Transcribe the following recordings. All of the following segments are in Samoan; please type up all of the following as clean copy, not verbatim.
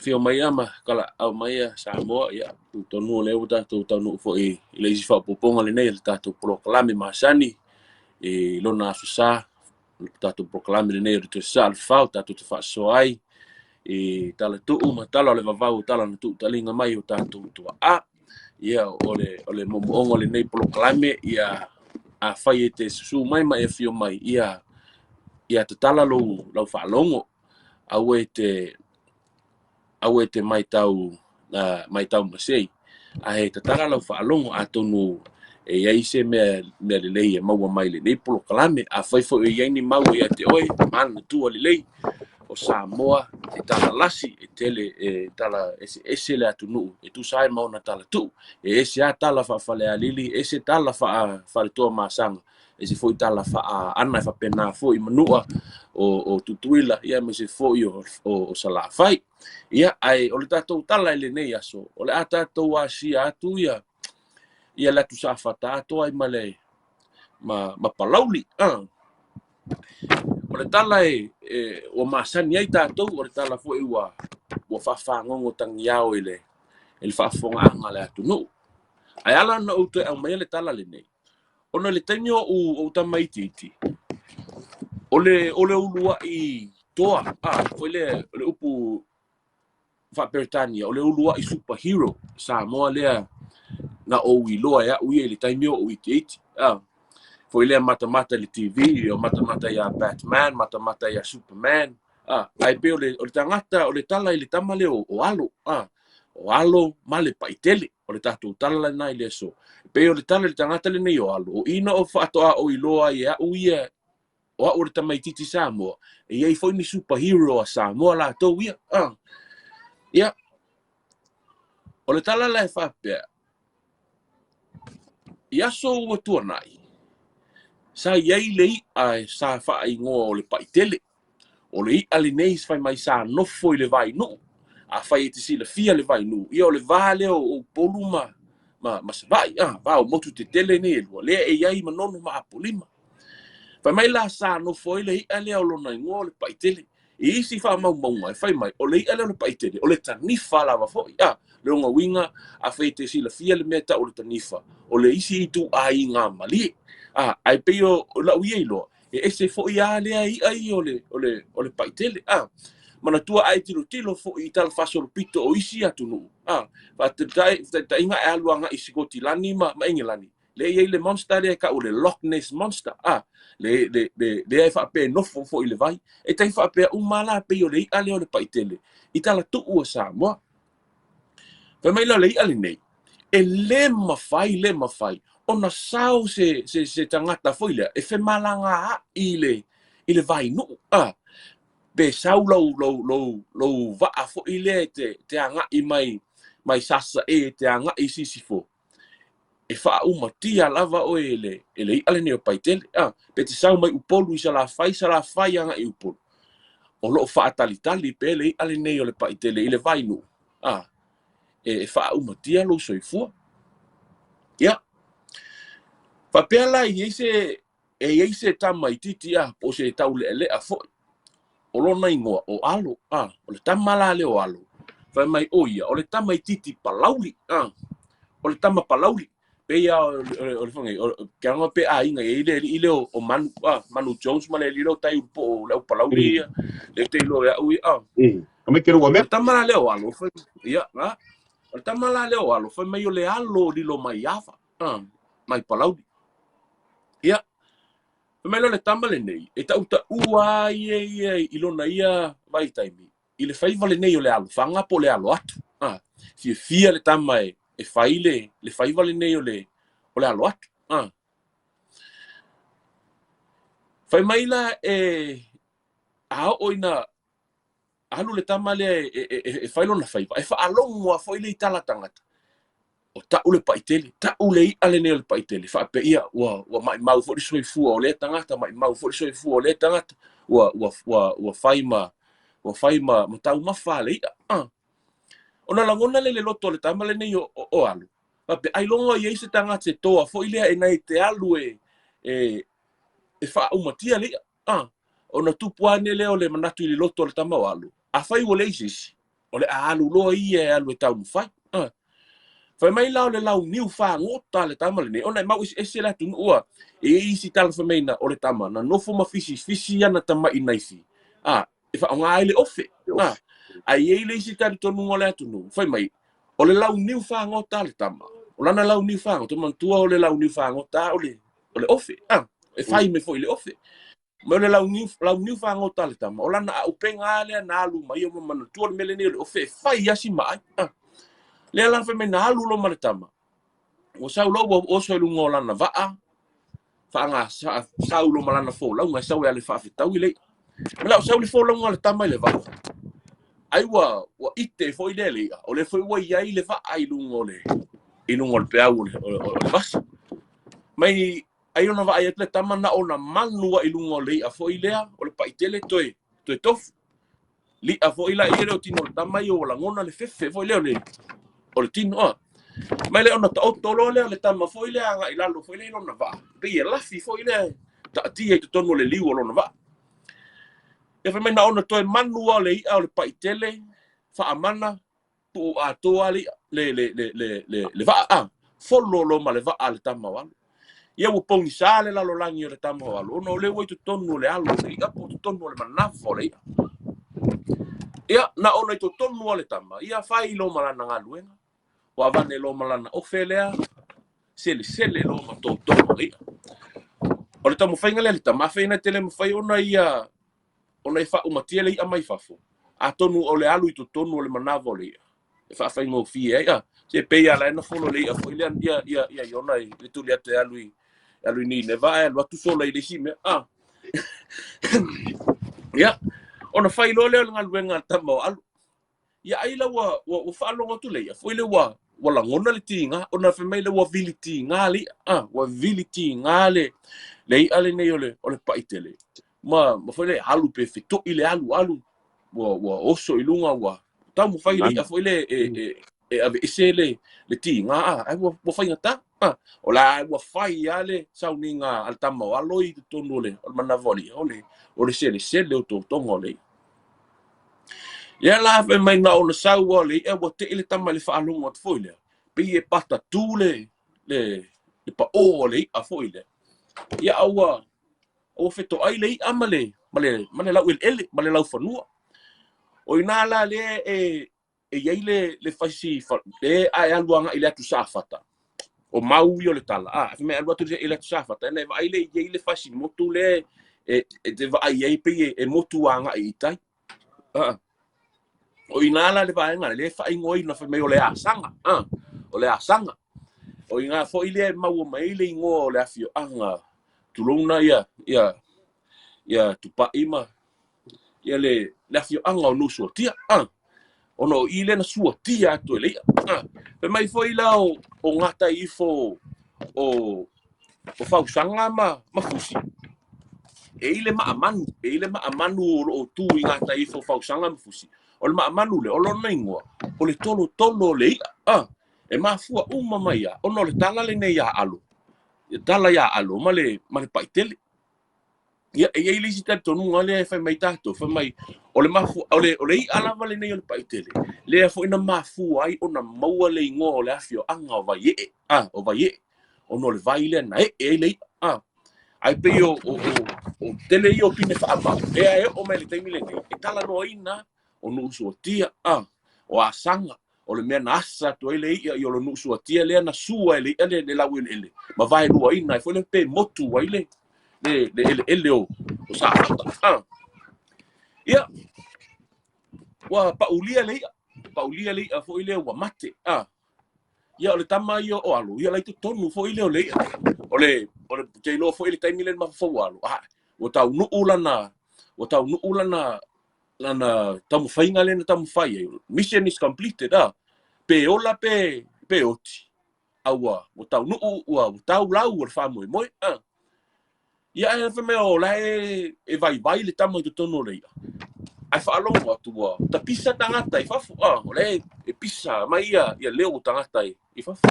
Afio mai ia ma kalaau mai ia Samoa, ia tonu o lea ua tatou taunuu foi i le isi faaopoopoga lenei o le tatou polokalame masani i lona aso sa, le tatou polokalame lenei o le Toe Saa o le Fao, tatou te faasoa ai i tala tuu ma tala o le vavau, tala na tuu taliga mai o tatou tuaa. Ia o le moomooga o lenei polokalame, ia afai e te susu mai ma e afio mai, ia tatala lau faalogo, aua e te matau masei, ae tatala lau faalogo, atonu e i ai se mea lelei e maua mai lenei polokalame. Afai foi e i ai ni mau ia te oe, manatua lelei, o Samoa e talalasi, e tele e tala eseese le atunuu e tusa ai ma ona tala tuu. E ese lava tala faafalealili, ese tala faaletoamasaga, ese foi tala faaana e faapena foi Manua o Tutuila, ia aemaise foi o Salafai. Ia, ae o le tatou tala i lenei aso, o le a tatou asia atu ia le atu Safata atoa ai ma le ma Palauli. O le tala e ua masani ai tatou, o le tala foi ua faafagogo tagiao i le faafofogaaga a le atunuu. Ae ala ona ou toe aumaia le tala lenei, ona i le taimi o ou tamaitiiti, o le uluai toa, foi lea o le upu faa-Peretania, o le uluai superhero Samoa lea na ou iloa e au ia i le taimi o ou itiiti. Foi lea matamata i le TV, o matamata ia Batman, matamata ia Superman. Ae pei o le tagata, o le tala i le tama lea o Alo. O Alo ma le Paitele. O le tatou tala lena i le aso. E pei o le tala i le tagata lenei o Alo, o i na o faatoa o iloa ai e au ia, o au o le tamaitiiti Samoa, e i ai foi ni superhero a Samoa latou ia. Ia, o le tala la e faapea, i aso ua tuanai, sa i ai le i'a e sa faaigoa o le Paitele. O le i'a lenei fai mai sa nofo i le vainuu. Afai e te silafia le vainuu, ia o le va lea o Upolu ma Savaii, va o motu tetele nei e lua, lea e i ai Manono ma Apolima. Fai mai la sa nofo ai le i'a lea o lona igoa o le Paitele. I isi faamaumauga e fai mai, o le i'a lea o le Paitele, o le tanifa lava foi. Le ona uiga, afai e te silafia le mea tau o le tanifa, o le isi ituaiga malie. Ae pei o lau ia iloa, e ese foi lava lea i'a ia o le Paitele. Manatua a e tilotilo foi i tala faasolopito o isi atunuu. Faataitaiga e alu agai i Sikotilani ma Engelani, lea e i ai le monster lea e tau o le Loch Ness Monster. Lea e faapea e nofo foi i le vai. E tai faapea uma la pei o le i'a lea o le Paitele i tala tuu a Samoa. Fai mai la o le i'a lenei, e le mafai, le mafai ona sao se tagata foi lea e femalagaai i le vainuu. Pe sau lou vaa foi lea e te agai mai Sasae e te agai i Sisifo, e faaumatia lava oe e le i'a lenei o Paitele. Pe te sau mai Upolu i Salafai, Salafai agai i Upolu, o loo faatalitali pea le i'a lenei o le Paitele i le vainuu, e faaumatia lou soifua. Ia, faapea la e i ai se tamaitiiti po o se taulealea foi o lona igoa o Alo. O le tama la lea o Alo, fai mai o ia o le tamaitiiti Palauli, o le tama Palauli. Pei lava o le fai ke aga pe aiga e i ai le alii lea o Manu, Manu Jones ma le alii lea o Tai po o le au Palauli ia, le te iloa e au ia. Ame ke rua O le tama la lea o Alo, fai, ia, o le tama la lea o Alo, fai mai o le alo lilo mai ava, mai Palauli. Ia, fai mai la o le tama lenei, e tautaua ai ia ia i lona ia vaitaimi, i le faiva lenei o le alofaga po o le alo atu. Fiafia le tama e fai le faiva lenei o le alo atu. Fai mai la e a oo ina alu le tama lea e fai lona faiva, e faalogo foi le i tala tagata, o tau le Paitele, tau le i'a lenei o le Paitele, faapea ua maimau foi le soifua o lea tagata, maimau foi le soifua o lea tagata, ua fai ma taumafa a le i'a. Ona lagona le loto o le tama lenei o Alo, faapea, ailoga i ai se tagata se toa foi lea e nai te alu e faaumatia le i'a. Ona tupu ane lea o le manatu i le loto o le tama o Alo, afai ua leai se isi, O le a alu loa ia e alu e taumafai. Fai mai la o le launiu fagota a le tama lenei, ona e mau eseese le atunuu a. E i ai isi tala fai mai na o le tama na nofo ma fisifisi ana tama'i naifi, a, e faaaoga ai le ofe. A, ae i ai le isi talitonuga o le atunuu, fai mai, o le launiu fagota a le tama, o lana launiu fagota, manatua o le launiu fagota o le, o le ofe, a, e fai mai foi i le ofe. Ma o le launiu, launiu fagota a le tama, o lana aupega lava lea na alu mai, ma manatua le mea lenei o le ofe e fai lava si maai. A, lea la fai mai na alu loa ma le tama, ua sau loa ua oso i luga o lana vaa, faaga sau loa ma lana folauga e sau e alu e faafetaui le i'a. Ma la o sau le folauga a le tama i le vaa, ai ua ua ite foi lea le i'a, o lea foi ua i ai le vaa i luga o le i luga o le peau o le, o le, o le vasa. Mai ai ona vaai atu le tama na ona manu a i luga o le i'a foi lea, o le paitele toe toe tofu. Li'a foi la ia le o tino o le tama ia ua lagona le fefe foi lea o le o le tino a. Mai lea ona taoto loa lea o le tama foi lea agai i lalo foi lea i lona vaa. Pei e lafi foi lea taatia i totonu o le liu o lona vaa. Ia fai mai na ona toe manu lava o le i'a o le paitele faamana tuu atoa le i'a le le le le le, le vaa a. Folo loa ma le vaa a le tama o Alo. Ia ua pogisa le lalolagi o le tama o Alo ona o lea ua i totonu o le alo o le i'a po o totonu o le manava o le i'a. Ia, na ona i totonu o le tama, ia fai loa ma lana galuega. Ua avane loa ma lana ofe lea, selesele loa ma totoga o le i'a. O le taumafaiga lea a le tama, afai na te le mafai ona ia ona e faaumatia le i'a mai fafo, atonu o le alu i totonu o le manava o le i'a e faafaigofie ai. A, se pei lava la e na folo le i'a foi lea ia, ia, ia Iona i le tuli atu e alu i, alu i Nineva ae alu atu sola i le isi mea. A. Ia, ona fai loa lea o le galuega a le tama o Alo. Ia ai la ua, ua, ua faalogo atu le i'a foi lea ua, ua lagona le tiga, ona fai mai lea ua vili tiga le i'a. A, ua vili tiga le, le i'a lenei o le, o le paitele. Ma, ma foi lea alu pe feto'i le alu, alu, ua, ua oso i luga, ua taumafai le i'a foi lea e, e, e aveese le, le tiga, a, ai ua, ua faigata. A, o la ua fai lava le sauniga a le tama o Alo i totonu o le, o le manava o le i'a, o le, o le selesele o totoga o le i'a. Ia la fai mai na ona sau lava o le i'a ua tei le tama i le faalogo atu foi lea, pei e patatū le, le, le paʻō o le i'a foi lea. Ia a ua, ua fetoai le i'a ma le, ma le, ma le laueleele, ma le laufanua. O i ina la lea e, e i ai le, le faisi, le a e alu agai i le atu Safata, o mau ia o le tala, a, fai mai alu atu i le atu Safata, ena e vaai lea i ai le fasi motu lea e, e te vaai ai pei e, e motu agai i tai. A, o i ina la le vaega lea e faaigoaina fai mai o le asaga, a, o le asaga. O i ina foi lea e maua mai ai le igoa o le afioaga, tulouna ia, ia, ia Tupai ma ia le, le afioaga o Nuusuatia, a, ona o i lea na suatia atu e le i'a. A, fai mai foi la o, o gatai ifo o, o Fausaga ma, ma Fusi, e i le maamanu, e i le maamanu o loo tu i gatai ifo o Fausaga ma Fusi. O le maamanu lea, o lona igoa, o le tolotolo o le i'a. A, e mafua uma mai lava, ona o le tala lenei ia Alo, tala ia Alo ma le, ma le Paitele. Ia, e i ai le isi talitonuga lea e fai mai tatou, fai mai, o le mafu, o le, o le i'a lava lenei o le Paitele, lea foi na mafua ai ona maua le igoa o le afioaga o Vaiee, a, o Vaiee, ona o le vai lea na ee ai le i'a, a. Ae pei o, o, o, o tele ia o pine faamau, lea e oo mai i le taimi lenei, e talanoaina o Nuusuatia, a, o Asaga, o le mea na asa atu ai le i'a i o le Nuusuatia lea na sua e le i'a le, le laueleele, ma vaeluaina ai foi le pe motu ai le, le, le eleele o, o Safata. A. Ia, ua paulia le i'a, paulia le i'a foi lea ua mate. A. Ia, o le tama ia o Alo, ia la i totonu foi lea o le i'a. O le, o le, te iloa foi le taimi lea na mafaufau Alo, a, ua taunuu lana, ua taunuu lana, lana taumafaiga lea na taumafai ai. Mission is completed, a. Pe ola pe, pe oti. A ua, ua taunuu, ua, ua tau lau o le faamoemoe, a. Ia ae fai mai o la e, e vaivai le tama i totonu o le i'a. Ae faalogo atu ua tapisa tagata i fafo, a, o la e, e pisa mai ia, ia leo o tagata i, i fafo.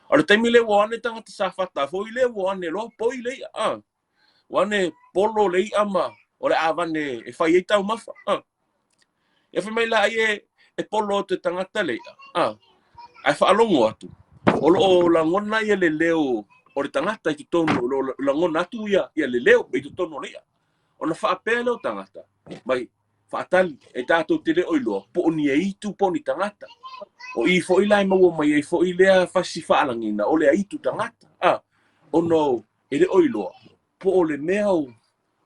O le taimi lea ua o ane tagata Safata foi lea ua o ane loa poi le i'a, a. Ua ane polo le i'a ma o le a avane e fai ai taumafa, a. Ia fai mai la ai e, E polo atu e tagata le i'a, a, ae faalogo atu, o lo o lagona ia le leo o le tagata i totonu, o lo o lagona atu ia, ia le leo i totonu o le i'a. Ona faapea lea o tagata, mai, faatali, e tatou te le o iloa, po o ni aitu po o ni tagata. O i foi la e maua mai ai foi lea fasi faalagina, o le aitu tagata, a, ona e le o iloa, po o le mea o,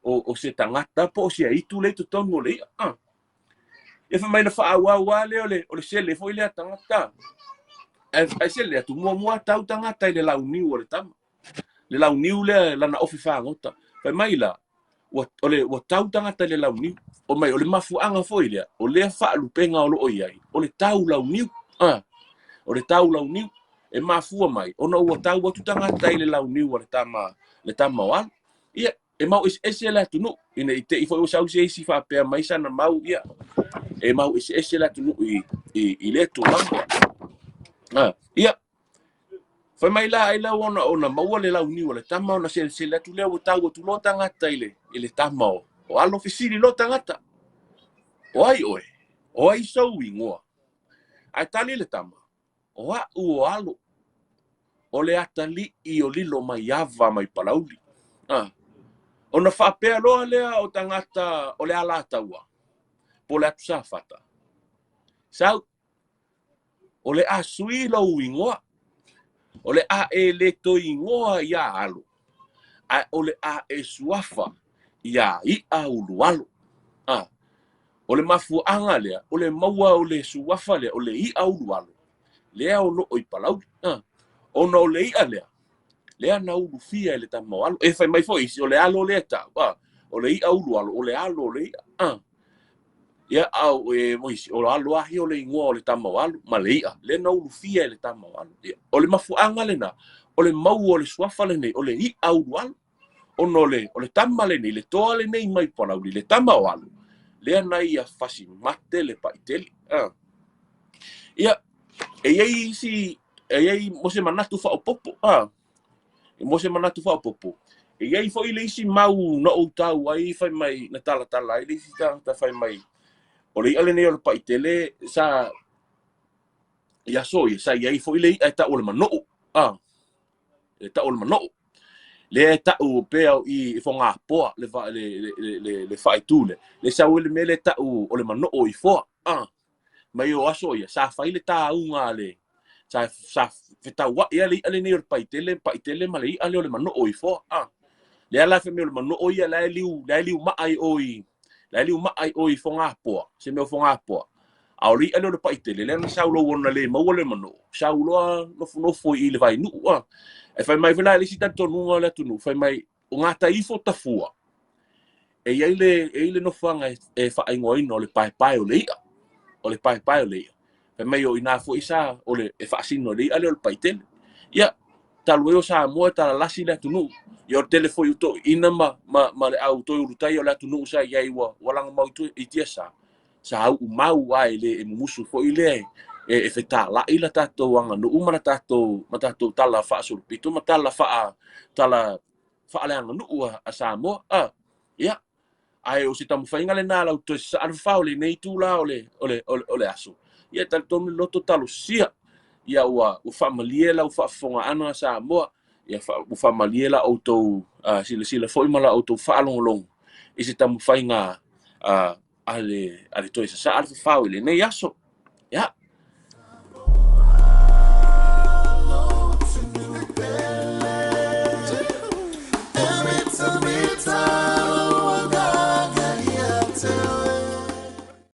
o se tagata po o se aitu lea i totonu o le i'a. A. Ia fai mai na faaauau lava lea o le, o le sele foi lea tagata. Ae, ae sele atu muamua tau tagata i le launiu o le tama. Le launiu lea lana ofi fagota. Fai mai la, ua, o le, ua tau tagata i le launiu. O mai, o le mafuaaga foi lea, o lea faalupega o lo o i ai, o le tau launiu. A, o le tau launiu. E mafua mai, ona ua tau atu tagata i le launiu a le tama, le tama o Alo. Ia, e mau eseese le atunuu, ina i te i foi ua sau se isi faapea mai sana mau, ia, e mau eseese le atunuu i, i, i lea tulaga. Ah, ia, fai mai la ai la ona, ona maua le launiu o le tama ona selesele atu lea ua tau atu loa tagata i le, i le tama o, o Alo fesili loa tagata. O ai oe? O ai sou ingoa? Ae tali le tama, O a'u o Alo, o le atalii o lilo mai ava mai Palauli. A, ona faapea loa lea o tagata o le Alataua, po o le Atusafata, Sau, o le a sui lou igoa, o le a e le toe igoa iā Alo, ae o le a e suafa iā I'a Ulualo. A, O le mafuaaga lea, o le maua o le suafa lea, o le i'a ulualo, lea o lo o i Palauli. Ona o le i'a lea, lea na ulufia e le tama o Alo. E fai mai foi isi, o le alo lea e tau, o le i'a ulualo, o le alo o le i'a. Ia, a o e mo isi, o Alo ahi o le igoa o le tama o Alo, ma le i'a, lea na ulufia e le tama o Alo. Ia, o le mafuaaga lena, o le maua o le suafa lenei, o le i'a ulualo. Ona o le, o le tama lenei, le toa lenei mai Palauli, le tama o Alo, lea na ia fasi mate le Paitele. A. Ia, e i ai isi, e i ai mo se manatu faaopoopo, a, mo se manatu faaopoopo, e i ai foi le isi mau na ou tau ai fai mai, na talatala ai le isi tagata fai mai, o le i'a lenei o le Paitele sa, i aso ia, sa i ai foi le i'a e tau o le manoo, a, e tau o le manoo. Lea e tau pea o i Fogapoa le, le, le, le, le, le faaitu lea. Le sau ai le mea lea e tau o le manoo i Foa. Ah, mai o aso ia, sa fai le tāuga a le, sa, sa fetauai a le i'a lenei o le Paitele, Paitele ma le i'a lea o le manoo i Foa. Ah, lea la fai mai o le manoo ia la e liu, la e liu maa i o i, la e liu maa i o i Fogapoa, se mea o Fogapoa. A o le i'a lea o le Paitele, lea na sau loa ona le maua le manoo, sau loa nofonofo i le Vainuu. A. E fai mai foi la le isi talitonuga o le atunuu, fai mai, o gatai ifo tafua, e i ai le, e i ai le nofoaga e, e faaigoaina o le paepae o le i'a, o le paepae o le i'a. Fai mai o inā foi sa o le, e faasino le i'a lea o le Paitele. Ia, talu ai o Samoa e talalasi le atunuu. Ia o le tele foi o toeaiina ma, ma, ma le au toe ulutaia o le atunuu sa i ai ua, ua laga mau i tiasa. Sa uu mau a e le e mumusu foi lea e, e, e fetāla'i la tatou aganuu ma la tatou, ma tatou tala faasolopito ma tala faa, tala faaleaganuu a, a Samoa. A, ia, ae o se taumafaiga lenā lau toe sasaa le fafao i lenei itulā o le, o le, o le, o le aso. Ia, e talitonu le loto talosia, ia ua, ua faamalie lau faafofogaaga Samoa, ia fa, ua faamalie la outou uh, silasila foi ma la outou faalogologo i se taumafaiga uh, a le, a le toe sasaa le fafao i lenei aso. Ia.